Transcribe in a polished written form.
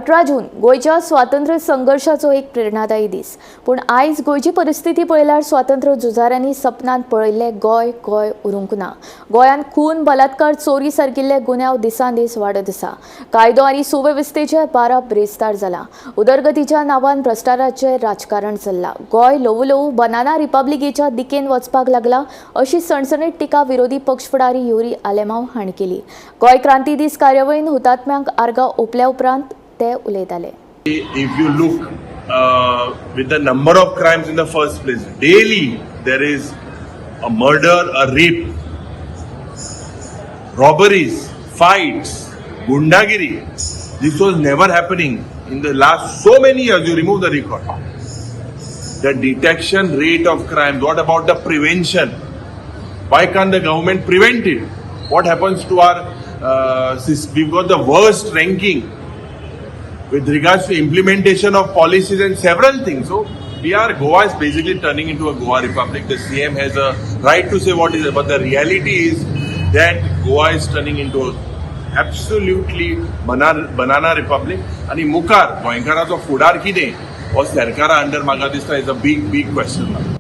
18 जून गोंयच्या स्वातंत्र्य संघर्शाचो एक प्रेरणादायी दीस. पूण आयज गोंयची परिस्थिती पळयल्यार स्वातंत्र्य झुजाऱ्यांनी सपनांत पळयल्लें गोंय गोंय उरूंक ना. गोंयांत खून, बलात्कार, चोरी सारकिल्ले गुन्यांव दिसान दीस वाडत आसा. कायदो आनी सुवेवस्थेचे बारा ब्रेस्तार जाला. उदरगतीच्या नांवान भ्रश्टाचाराचें राजकारण चल्लां. गोंय ल्हवू ल्हवू बनाना रिपब्लिकेच्या दिकेन वचपाक लागला, अशी सणसणीत टिका विरोधी पक्ष फुडारी युरी आलेमांव हांणी केली. गोंय क्रांती दीस कार्यावळीन हुतात्म्यांक आर्गां ओंपल्या उपरांत ते उलयताले. If you look with the number of crimes in the first place, daily there is a murder, a rape, robberies, fights, gundagiri. This was never happening in the last so many years. You remove the record. The detection rate of crime, what about the prevention? Why can't the government prevent it? What happens to our, we've got the worst ranking with regards to implementation of policies and several things. So we are Goa is basically turning into a Goa Republic. The CM has a right to say what is, but the reality is that Goa is turning into a absolutely banana republic. आणि मुखार गोंयकाराचो फुडार कितें हो सरकारा under म्हाका दिसता is a big, big question.